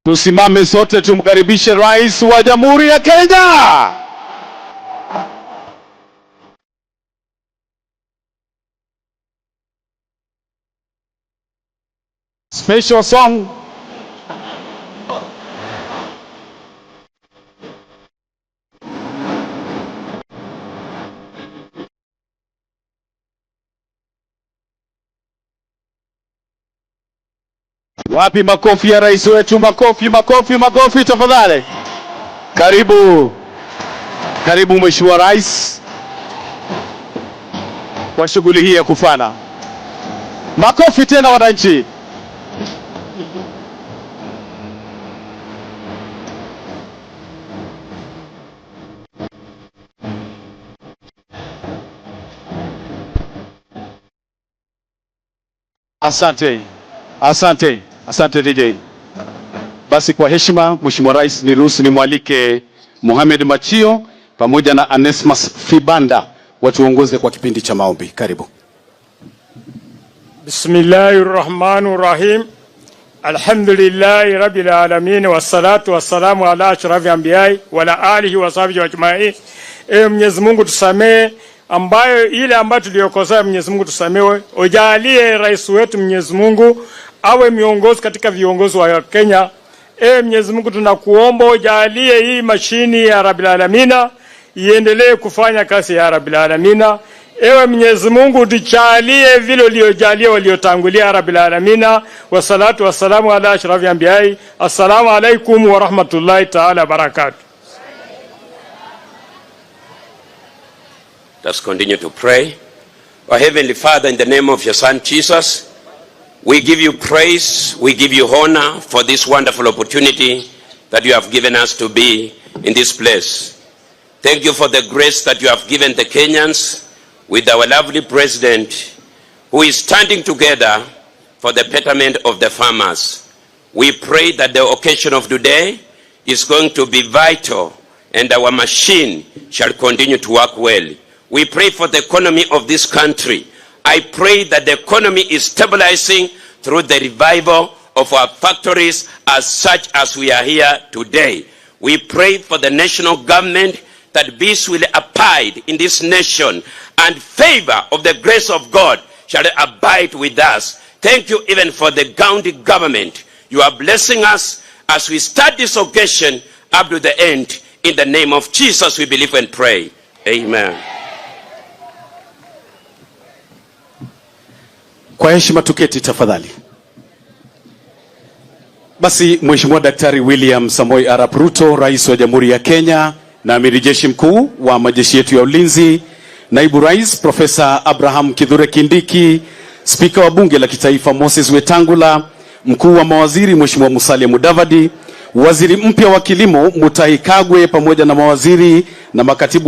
Tusimame sote tumkaribishe Rais wa Jamhuri ya Kenya. Special song. Wapi makofi ya rais wetu? Makofi, makofi, makofi tafadhali. Karibu, karibu Mheshimiwa Rais kwa shughuli hii ya kufana. Makofi tena wananchi. Asante, asante, asante DJ. Basi kwa heshima, Mheshimiwa Rais, niruhusu nimwalike Mohamed Machio pamoja na Anesmas Fibanda watuongoze kwa kipindi cha maombi. Karibu. Bismillahi rahmani rahim. Alhamdulillahi rabbil alamin wassalatu wassalamu ala ashrafi anbiyai wa ala alihi wa sahbihi ajmain. Ewe Mwenyezi Mungu tusamee ambayo ile ambayo tuliyokosea, Mwenyezi Mungu tusamehe. Ujalie rais wetu Mwenyezi Mungu awe miongozi katika viongozi wa Kenya. Ewe Mwenyezi Mungu tunakuomba ujalie hii mashini ya rabbil alamina iendelee kufanya kazi ya rabbil alamina. Ewe Mwenyezi Mungu tujalie vile uliojalia waliotangulia rabbil alamina. Wassalatu wassalamu ala ashrafi anbiyai. Assalamu alaikum wa rahmatullahi taala barakatuh. Let's continue to pray. Our Heavenly Father, in the name of your Son Jesus, we give you praise, we give you honor for this wonderful opportunity that you have given us to be in this place. Thank you for the grace that you have given the Kenyans with our lovely president who is standing together for the betterment of the farmers. We pray that the occasion of today is going to be vital and our machine shall continue to work well. We pray for the economy of this country. I pray that the economy is stabilizing through the revival of our factories as such as we are here today. We pray for the national government that peace will abide in this nation and favor of the grace of God shall abide with us. Thank you even for the county government. You are blessing us as we start this occasion up to the end. In the name of Jesus, we believe and pray. Amen. Kwa heshima tuketi tafadhali. Basi Mheshimiwa Daktari William Samoei Arap Ruto, Rais wa Jamhuri ya Kenya na Amiri Jeshi Mkuu wa majeshi yetu ya ulinzi, Naibu Rais Profesa Abraham Kithure Kindiki, Spika wa Bunge la Kitaifa Moses Wetangula, Mkuu wa mawaziri Mheshimiwa Musalia Mudavadi, Waziri mpya wa Kilimo Mutahi Kagwe pamoja na mawaziri na makatibu